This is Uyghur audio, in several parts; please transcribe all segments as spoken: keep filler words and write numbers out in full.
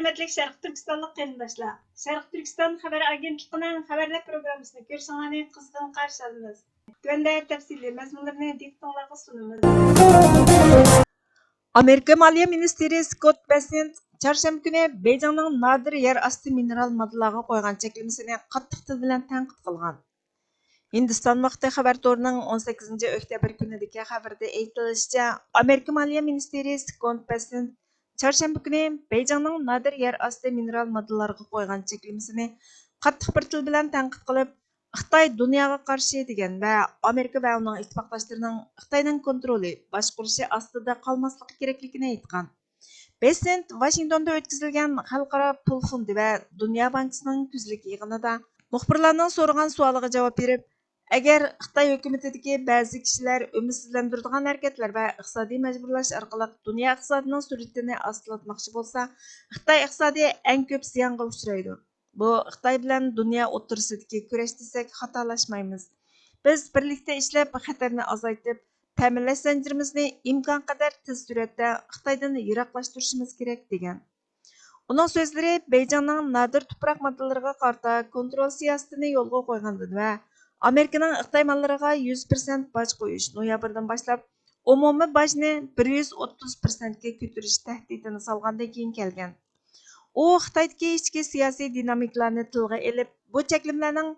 ھۆرمەتلىك شەرقىي تۈركىستانلىق قېرىنداشلار، شەرقىي تۈركىستان خەۋەر ئاگېنتلىقىنىڭ خەۋەرلەر پروگراممىسىنى كۆرۈشۈڭلارنى قىزغىن قارشى ئالىمىز. تۆۋەندە تەپسىلىي مەزمۇنلىرىنى دىققىتىڭلارغا سۇنىمىز. ئامېرىكا مالىيە مىنىستىرى سكوت بېسسېنت چارشەنبە كۈنى بېيجىڭنىڭ نادىر يەر ئاستى مىنېرال ماددىلارغا قويغان چەكلىمىسىنى قاتتىق تىل بىلەن تەنقىد قىلغان. ھىندىستان ۋاقتى خەۋەر تورىنىڭ ئون سەككىزىنچى ئۆكتەبىر كۈنىدىكى خەۋىرىدە ئېيتىلىشىچە، ئامېرىكا مالىيە مىنىستىرى سكوت بېسسېنت چارشەنبە كۈنى بېيجىڭنىڭ نادىر يەر ئاستى مىنېرال ماددىلارغا قويغان چەكلىمىسىنى قاتتىق بىر تىل بىلەن تەنقىد قىلىپ، خىتاي دۇنياغا قارشى دېگەن ۋە ئامېرىكا ۋە ئۇنىڭ ئىتتىپاقداشلىرىنىڭ خىتاينىڭ كونترولى، باشقۇرۇشى ئاستىدا قالماسلىقى كېرەكلىكىنى ئېيتقان. بېسسېنت ۋاشىنگتوندا ئۆتكۈزۈلگەن خەلقئارا پۇل فوندى ۋە دۇنيا بانكىسىنىڭ كۈزلۈك يىغىنىدا مۇخبىرلارنىڭ سورىغان سوئالىغا جاۋاب بېرىپ، ئەگەر خىتاي ھۆكۈمىتىدىكى بەزى كىشىلەر ئۈمىدسىزلەندۈرىدىغان ھەرىكەتلەر ۋە ئىقتىسادىي مەجبۇرلاش ئارقىلىق دۇنيا ئىقتىسادىنىڭ سۈرئىتىنى ئاستىلاتماقچى بولسا، خىتاي ئىقتىسادى ئەڭ كۆپ زىيانغا ئۇچرايدۇ. بۇ خىتاي بىلەن دۇنيا ئوتتۇرىسىدىكى كۈرەش دېسەك خاتالاشمايمىز. بىز بىرلىكتە ئىشلەپ، خەتەرنى ئازايتىپ، تەمىنلەش زەنجىرىمىزنى ئىمكانقەدەر تېز سۈرئەتتە خىتايدىن يىراقلاشتۇرۇشىمىز كېرەك، دېگەن. ئۇنىڭ سۆزلىرى بېيجىڭنىڭ نادىر تۇپراق ماددىلىرىغا قارىتا كونترول سىياسىتىنى يولغا قويغاندىن ۋە ئامېرىكىنىڭ خىتاي ماللىرىغا يۈز پىرسەنت باج قويۇش نويابىردىن باشلاپ ئومۇمىي باجنى بىر يۈز ئوتتۇز پىرسەنتكە كۆتۈرۈش تەھدىتىنى سالغاندىن كېيىن كەلگەن. ئۇ خىتايدىكى ئىچكى سىياسىي دىنامىكىلارنى تىلغا ئېلىپ، بۇ چەكلىمىلەرنىڭ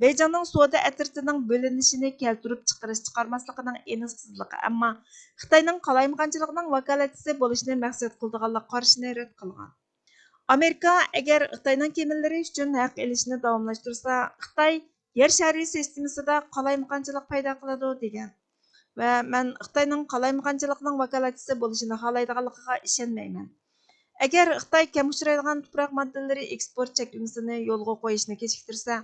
بېيجىڭنىڭ سودا ئەترىتىنىڭ بۆلۈنۈشىنى كەلتۈرۈپ چىقىرىش چىقارماسلىقىنىڭ ئېنىقسىزلىقى، ئەمما خىتاينىڭ قالايمىقانچىلىقنىڭ ۋاكالەتچىسى بولۇشنى مەقسەت قىلىدىغانلىق قارىشىنى رەت قىلغان. ئامېرىكا ئەگەر خىتاينىڭ كېمىلىرى ئۈچۈن ھەق ئېلىشنى داۋاملاشتۇرسا، خىتاي يەر شارى سىستېمىسىدا قالايمىقانچىلىق پەيدا قىلىدۇ، دېگەن. ۋە مەن خىتاينىڭ قالايمىقانچىلىقنىڭ ۋاكالەتچىسى بولۇشىنى خالايدىغانلىقىغا ئىشەنمەيمەن. ئەگەر خىتاي كەم ئۇچرايدىغان تۇپراق ماددىلىرى ئېكسپورت چەكلىمىسىنى يولغا قويۇشنى كېچىكتۈرسە،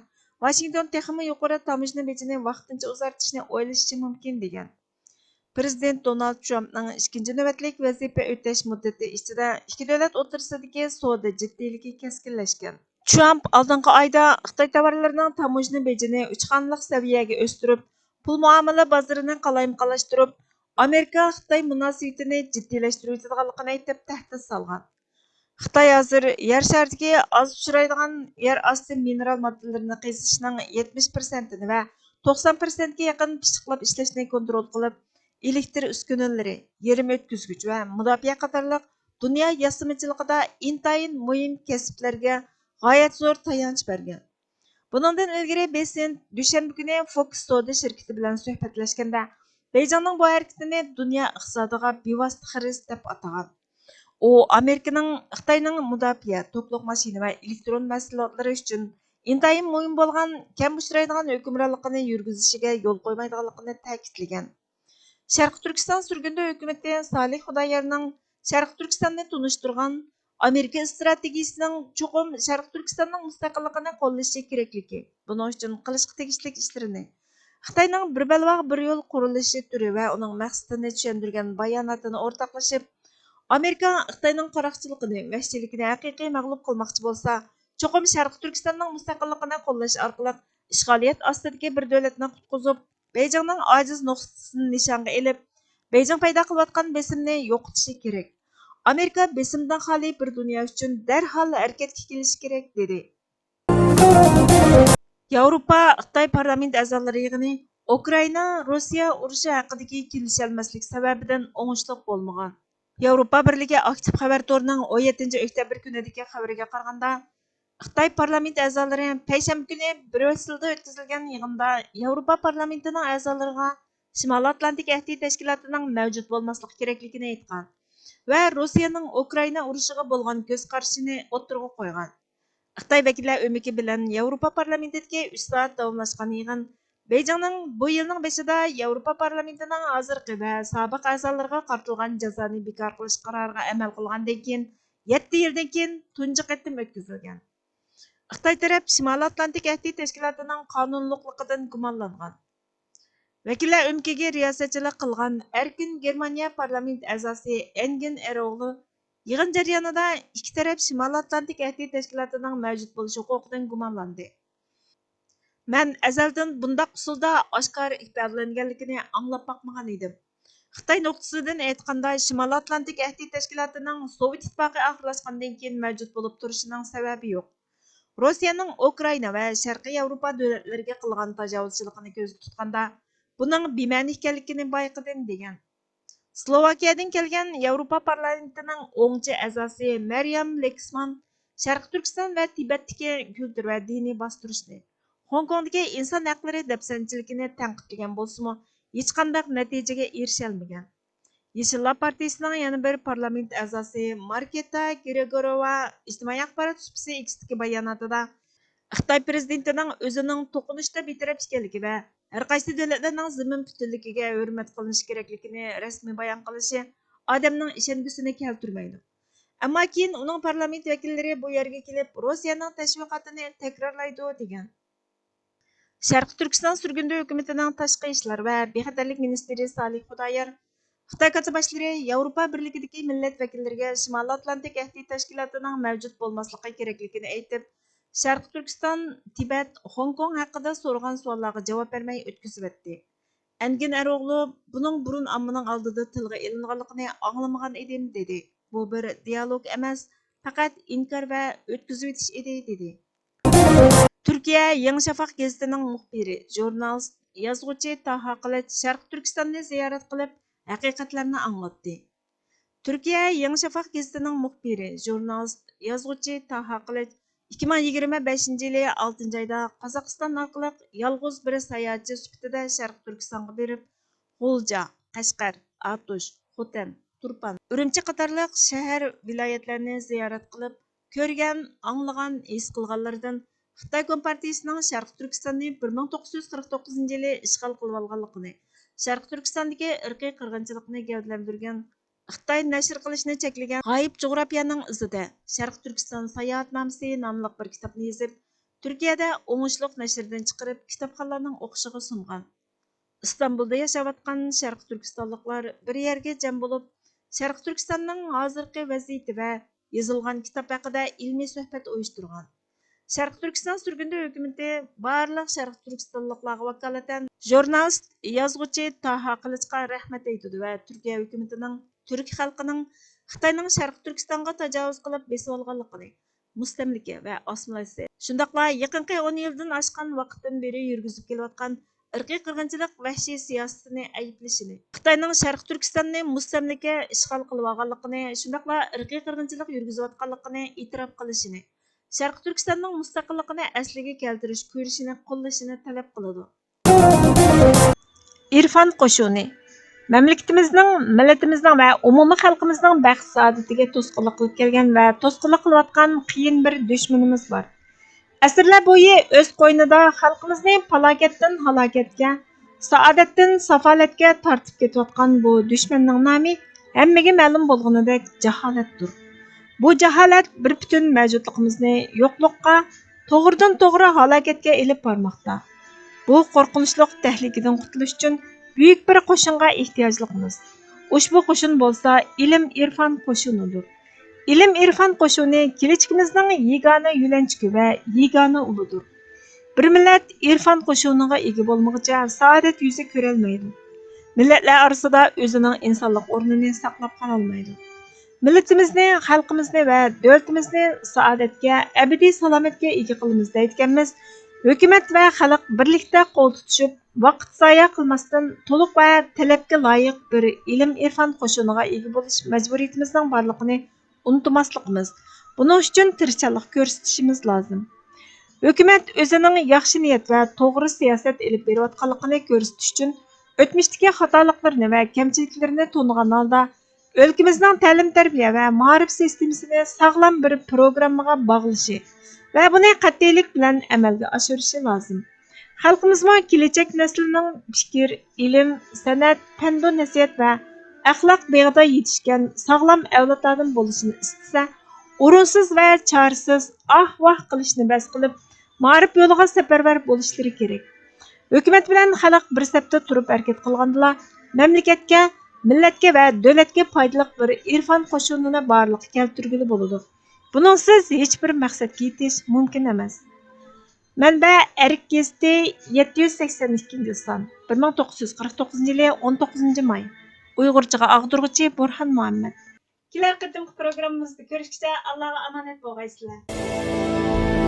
ۋاشىنگتون تېخىمۇ يۇقىرى تاموژنا بېجىنى ۋاقتىنچە ئۇزارتىشنى ئويلىشىشى مۇمكىن، دېگەن. پىرېزىدېنت دونالد ترامپنىڭ ئىككىنچى نۆۋەتلىك ۋەزىپە ئۆتەش مۇددىتى ئىچىدە ئىككى دۆلەت ئوتتۇرىسىدىكى سودا جىددىيلىكى كەسكىنلەشكەن. ترامپ ئالدىنقى ئايدا خىتاي تاۋارلىرىنىڭ تاموژنا بېجىنى ئۈچ خانىلىق سەۋىيەگە ئۆستۈرۈپ، پۇل مۇئامىلە بازىرىنى قالايمىقانلاشتۇرۇپ، ئامېرىكا خىتاي مۇناسىۋىتىنى جىددىيلەشتۈرۈۋېتىدىغانلىقىنى ئېيتىپ، تەھدىت سالغان. خىتاي ھازىر يەر شارىدىكى ئاز ئۇچرايدىغان يەر ئاستى مىنېرال ماددىلىرىنى قېزىشنىڭ يەتمىش پىرسەنتىنى ۋە توقسان پىرسەنتكە يېقىن پىششىقلاپ ئىشلەشنى كونترول قىلىپ، ئېلېكتىر ئۈسكۈنىلىرى، يېرىم ئۆتكۈزگۈچ ۋە مۇداپىئە قاتارلىق دۇنيا ياسىمىچىلىقىدا ئىنتايىن مۇھىم كەسىپلەرگە غايەت زور تايانچ بەرگەن. بۇنىڭدىن ئىلگىرى بېسسېنت دۈشەنبە كۈنى فوكس سودا شىركىتى بىلەن سۆھبەتلەشكەندە، بېيجىڭنىڭ بۇ ھەرىكىتىنى دۇنيا ئىقتىسادىغا بىۋاسىتە خىرىس دەپ ئاتىغان. ئۇ ئامېرىكىنىڭ خىتاينىڭ مۇداپىئە، توكلۇق ماشىنا ۋە ئېلېكترون مەھسۇلاتلىرى ئۈچۈن ئىنتايىن مۇھىم بولغان كەم ئۇچرايدىغان ھۆكۈمرانلىقىنى يۈرگۈزۈشىگە يول قويمايدىغانلىقىنى تەكىتلىگەن. شەرقىي تۈركىستان سۈرگۈندە ھۆكۈمىتى سالىھ خۇدايارنىڭ شەرقىي تۈركىستاننى تونۇشتۇرغان ئامېرىكا ئىستراتېگىيىسىنىڭ چوقۇم شەرقىي تۈركىستاننىڭ مۇستەقىللىقىنى قوللىشى كېرەكلىكى، بۇنىڭ ئۈچۈن قىلىشقا تېگىشلىك ئىشلىرىنى، خىتاينىڭ بىر بەلباغ بىر يول قۇرۇلۇشى تۈرى ۋە ئۇنىڭ مەقسىتىنى چۈشەندۈرگەن باياناتىنى ئورتاقلىشىپ، ئامېرىكا خىتاينىڭ قاراقچىلىقىنى، ۋەھشىيلىكىنى ھەقىقىي مەغلۇپ قىلماقچى بولسا، چوقۇم شەرقىي تۈركىستاننىڭ مۇستەقىللىقىنى قوللاش ئارقىلىق ئىشغالىيەت ئاستىدىكى بىر دۆلەتنى قۇتقۇزۇپ، بېيجىڭنىڭ ئاجىز نۇقتىسىنى نىشانغا ئېلىپ، بېيجىڭ پەيدا قىلىۋاتقان بېسىمنى يوقىتىشى كېرەك. ئامېرىكا بېسىمدىن خالىي بىر دۇنيا ئۈچۈن دەرھال ھەرىكەتكە كېلىشى كېرەك، دېدى. ياۋروپا خىتاي پارلامېنت ئەزالىرى يىغىنى ئۇكرائىنا، روسىيە ئۇرۇشى ھەققىدىكى كېلىشەلمەسلىك سەۋەبىدىن ئوڭۇشلۇق بولمىغان. ياۋروپا بىرلىكى ئاكتىپ خەۋەر تورىنىڭ ئون يەتتىنچى ئۆكتەبىر كۈنىدىكى خەۋىرىگە قارىغاندا، خىتاي پارلامېنت ئەزالىرى پەيشەنبە كۈنى بريۇسسېلدا ئۆتكۈزۈلگەن يىغىندا ياۋروپا پارلامېنتىنىڭ ئەزالىرىغا شىمالىي ئاتلانتىك ئەھدى تەشكىلاتىنىڭ مەۋجۇت بولماسلىقى كېرەكلىكىنى ئېيتقان ۋە روسىيەنىڭ ئۇكرائىنا ئۇرۇشىغا بولغان كۆز قارىشىنى ئوتتۇرىغا قويغان. خىتاي ۋەكىللەر ئۆمىكى بىلەن ياۋروپا پارلامېنتىدىكى ئۈچ سائەت داۋاملاشقان يىغىن بېيجىڭنىڭ بۇ يىلنىڭ بېشىدا ياۋروپا پارلامېنتىنىڭ ھازىرقى ۋە سابىق ئەزالىرىغا قارىتىلغان جازانى بىكار قىلىش قارارىغا ئەمەل قىلغاندىن كېيىن، يەتتە يىلدىن كېيىن تۇنجى قېتىم ئۆتكۈزۈلگەن. خىتاي تەرەپ شىمالىي ئاتلانتىك ئەھدى تەشكىلاتىنىڭ قانۇنلۇقلۇقىدىن گۇمانلانغان. ۋەكىللەر ئۆمىكىگە رىياسەتچىلىك قىلغان ئەركىن گېرمانىيە پارلامېنت ئەزاسى ئەنگېن ئېرئوغلو يىغىن جەريانىدا ئىككى تەرەپ شىمالىي ئاتلانتىك ئەھدى تەشكىلاتىنىڭ مەۋجۇت بولۇش ھوقۇقىدىن گۇمانلاندى. مەن ئەزەلدىن بۇنداق ئۇسۇلدا ئاشكارا ئىپادىلەنگەنلىكىنى ئاڭلاپ باقمىغان ئىدىم. خىتاي نۇقتىسىدىن ئېيتقاندا، شىمالىي ئاتلانتىك ئەھدى تەشكىلاتىنىڭ سوۋېت ئىتتىپاقى ئاخىرلاشقاندىن كېيىن مەۋجۇت بولۇپ تۇرۇشىنىڭ سەۋەبى يوق. روسىيەنىڭ ئۇكرائىنا ۋە شەرقىي ياۋروپا دۆلەتلىرىگە قىلغان تاجاۋۇزچىلىقىنى كۆزدە تۇتقاندا، بۇنىڭ بىمەنە ئىكەنلىكىنى بايقىدىم، دېگەن. سلوۋاكىيەدىن كەلگەن ياۋروپا پارلامېنتىنىڭ ئوڭچە ئەزاسى مەريەم لېكسمان شەرقىي تۈركىستان ۋە تىبەتتىكى كۈلتۈر ۋە دىنىي باستۇرۇشنى، خوڭكوڭدىكى ئىنسان ھەقلىرى دەپسەندىچىلىكىنى تەنقىدلىگەن بولسىمۇ، ھېچقانداق نەتىجىگە ئېرىشەلمىگەن. يېشىللار پارتىيىسىنىڭ يەنە بىر پارلامېنت ئەزاسى ماركېتا گرېگورېۋا ئىجتىمائىي ئاخبارات سۇپىسى ئېكستىكى باياناتىدا، خىتاي پىرېزىدېنتىنىڭ ئۆزىنىڭ توقۇنۇشتا بىتەرەپ ئىكەنلىكى ۋە ھەرقايسى دۆلەتلەرنىڭ زېمىن پۈتۈنلۈكىگە ھۆرمەت قىلىنىشى كېرەكلىكىنى رەسمىي بايان قىلىشى ئادەمنىڭ ئىشەنگۈسىنى كەلتۈرمەيدۇ. ئەمما كېيىن ئۇنىڭ پارلامېنت ۋەكىللىرى بۇ يەرگە كېلىپ، روسىيەنىڭ تەشۋىقاتىنى تەكرارلايدۇ، دېگەن. شەرقىي تۈركىستان سۈرگۈندە ھۆكۈمىتىنىڭ تاشقى ئىشلار ۋە بىخەتەرلىك مىنىستىرى سالىھ خۇدايار خىتاي كاتتىباشلىرى ياۋروپا بىرلىكىدىكى مىللەت ۋەكىللىرىگە شىمالىي ئاتلانتىك ئەھدى تەشكىلاتىنىڭ مەۋجۇت بولماسلىقى كېرەكلىكىنى ئېيتىپ، شەرقىي تۈركىستان، تىبەت، خوڭكوڭ ھەققىدە سورىغان سوئاللارغا جاۋاب بەرمەي ئۆتكۈزۈۋەتتى. ئەنگىن ئەروغلۇ، بۇنىڭ بۇرۇن ئاممىنىڭ ئالدىدا تىلغا ئېلىنغانلىقىنى ئاڭلىمىغان ئىدىم، دېدى. بۇ بىر دىيالوگ ئەمەس، پەقەت ئىنكار ۋە ئۆتكۈزۈۋېتىش ئىدى، دېدى. تۈركىيە يېڭى شافاق گېزىتىنىڭ مۇخبىرى، ژۇرنالىست، يازغۇچى تاھا قىلىچ شەرقىي تۈركىستاننى زىيارەت قىلىپ، ھەقىقەتلەرنى ئاڭلاتتى. تۈركىيە يېڭى شافاق گېزىتىنىڭ مۇخبىرى، ژۇرنالىست، يازغۇچى تاھا قىلىچ ئىككى مىڭ يىگىرمە بەشىنچى يىلى ئالتىنچى ئايدا قازاقىستان ئارقىلىق يالغۇز بىر ساياھەتچى سۈپىتىدە شەرقىي تۈركىستانغا بېرىپ، غۇلجا، قەشقەر، ئاتۇش، خوتەن، تۇرپان، ئۈرۈمچى قاتارلىق شەھەر، ۋىلايەتلەرنى زىيارەت قىلىپ، كۆرگەن، ئاڭلىغان، ھېس قىلغانلىرىدىن خىتاي كومپارتىيىسىنىڭ شەرقىي تۈركىستاننى بىر مىڭ توققۇز يۈز قىرىق توققۇزىنچى يىلى ئىشغال قىلىۋالغانلىقىنى، شەرقىي تۈركىستاندىكى ئىرقىي قىرغىنچىلىقنى گەۋدىلەندۈرگەن، خىتاي نەشر قىلىشنى چەكلىگەن غايىب جۇغراپىيەنىڭ ئىزىدا شەرقىي تۈركىستان ساياھەتنامىسى ناملىق بىر كىتابنى يېزىپ، تۈركىيەدە ئوڭۇشلۇق نەشردىن چىقىرىپ، كىتابخانلارنىڭ ئوقۇشىغا سۇنغان. ئىستانبۇلدا ياشاۋاتقان شەرقىي تۈركىستانلىقلار بىر يەرگە جەم بولۇپ، شەرقىي تۈركىستاننىڭ ھازىرقى ۋەزىيىتى ۋە يېزىلغان كىتاب ھەققىدە ئىلمىي سۆھبەت ئۇيۇشتۇرغان. شەرقىي تۈركىستان سۈرگۈندە ھۆكۈمىتى بارلىق شەرقىي تۈركىستانلىقلارغا ۋاكالىتەن ژۇرنالىست، يازغۇچى تاھا قىلىچقا رەھمەت ئېيتىدۇ ۋە تۈركىيە ھۆكۈمىتىنىڭ تۈرك خەلقىنىڭ خىتاينىڭ شەرقىي تۈركىستانغا تاجاۋۇز قىلىپ بېسىۋالغانلىقىنى، مۇستەملىكە ۋە ئاسسىمىلياتسىيە، شۇنداقلا يېقىنقى ئون يىلدىن ئاشقان ۋاقىتتىن بېرى يۈرگۈزۈپ كېلىۋاتقان ئىرقىي قىرغىنچىلىق ۋەھشىي سىياسىتىنى ئەيىبلىشىنى، خىتاينىڭ شەرقىي تۈركىستاننى مۇستەملىكە ئىشغال قىلىۋالغانلىقىنى، شۇنداقلا ئىرقىي قىرغىنچىلىق يۈرگۈزۈۋاتقانلىقىنى ئېتىراپ قىلىشىنى، شەرقىي تۈركىستاننىڭ مۇستەقىللىقىنى ئەسلىگە كەلتۈرۈش كۈرىشىنى قوللىشىنى تەلەپ قىلىدۇ. ئىرفان قوشۇنى. مەملىكىتىمىزنىڭ، مىللىتىمىزنىڭ ۋە ئومۇمىي خەلقىمىزنىڭ بەخت-سائادىتىگە توسقۇنلۇق قىلىپ كەلگەن ۋە توسقۇنلۇق قىلىۋاتقان قىيىن بىر دۈشمىنىمىز بار. ئەسىرلەر بويى ئۆز قوينىدا خەلقىمىزنى پالاكەتتىن ھالاكەتكە، سائادەتتىن سافالەتكە تارتىپ كېتىۋاتقان بۇ دۈشمەننىڭ نامى ھەممىگە مەلۇم بولغىنىدەك جاھالەتتۇر. بۇ جاھالەت بىر پۈتۈن مەۋجۇتلۇقىمىزنى يوقلۇققا، توغرىدىن توغرا ھالاكەتكە ئېلىپ بارماقتا. بۇ قورقۇنچلۇق تەھلىكىدىن قۇتۇلۇش ئۈچۈن بۈيۈك بىر قوشۇنغا ئېھتىياجلىقمىز. ئۇشبۇ قوشۇن بولسا ئىلىم-ئىرفان قوشۇنىدۇر. ئىلىم-ئىرفان قوشۇنى كېلەچىكىمىزنىڭ يېگانە يۆلەنچۈكى ۋە يېگانە ئۇلىدۇر. بىر مىللەت ئىرفان قوشۇنىغا ئىگە بولمىغۇچە سائادەت يۈزى كۆرەلمەيدۇ. مىللەتلەر ئارىسىدا ئۆزىنىڭ ئىنسانلىق ئورنىنى ساقلاپ قالالمايدۇ. مىللىتىمىزنى، خەلقىمىزنى ۋە دۆلىتىمىزنى سائادەتكە، ئەبەدىي سالامەتكە ئىگە قىلىمىز دەيدىكەنمىز، ھۆكۈمەت ۋە خەلق بىرلىكتە قول تۇتۇشۇپ، ۋاقىت زايە قىلماستىن، تولۇق ۋە تەلەپكە لايىق بىر ئىلىم-ئىرفان قوشۇنىغا ئىگە بولۇش مەجبۇرىيىتىمىزنىڭ بارلىقىنى ئۇنتۇماسلىقىمىز، بۇنىڭ ئۈچۈن تىرىشچانلىق كۆرسىتىشىمىز لازىم. ھۆكۈمەت ئۆزىنىڭ ياخشى نىيەت ۋە توغرا سىياسەت ئېلىپ بېرىۋاتقانلىقىنى كۆرسىتىش ئۈچۈن، ئۆتمۈشتىكى خاتالىقلىرىنى ۋە كەمچىلىكلىرىنى تونۇغان ھالدا، ئۆلكىمىزنىڭ تەلىم-تەربىيە ۋە مائارىپ سىستېمىسىنى ساغلام بىر پروگراممىغا باغلىشى ۋە بۇنى قەتئىيلىك بىلەن ئەمەلگە ئاشۇرۇشى لازىم. خەلقىمىزمۇ كېلەچەك نەسلىنىڭ پىكىر، ئىلىم، سەنئەت، پەندۇ-نەسىھەت ۋە ئەخلاق بېغىدا يېتىشكەن ساغلام ئەۋلادلاردىن بولۇشىنى ئىستىسە، ئورۇنسىز ۋە چارىسىز ئاھ-ۋاھ قىلىشنى بەس قىلىپ، مائارىپ يولىغا سەپەرۋەر بولۇشلىرى كېرەك. ھۆكۈمەت بىلەن خەلق بىر سەپتە تۇرۇپ ھەرىكەت قىلغاندىلا، مەملىكەتكە، مىللەتكە ۋە دۆلەتكە پايدىلىق بىر ئىرفان قوشۇنىنى بارلىققا كەلتۈرگىلى بولىدۇ. بۇنىڭسىز ھېچبىر مەقسەتكە يېتىش مۇمكىن ئەمەس. مەنبە: ئەرك گېزىتى، يەتتە يۈز سەكسەن ئىككىنچى سان، بىر مىڭ توققۇز يۈز قىرىق توققۇزىنچى يىلى، ئون توققۇزىنچى ماي. ئۇيغۇرچىغا ئاغدۇرغۇچى بۇرھان مۇھەممەد. كېلەر قېتىمقى پروگراممىمىزدا كۆرۈشكىچە ئاللاغا ئامانەت بولغايسىلەر.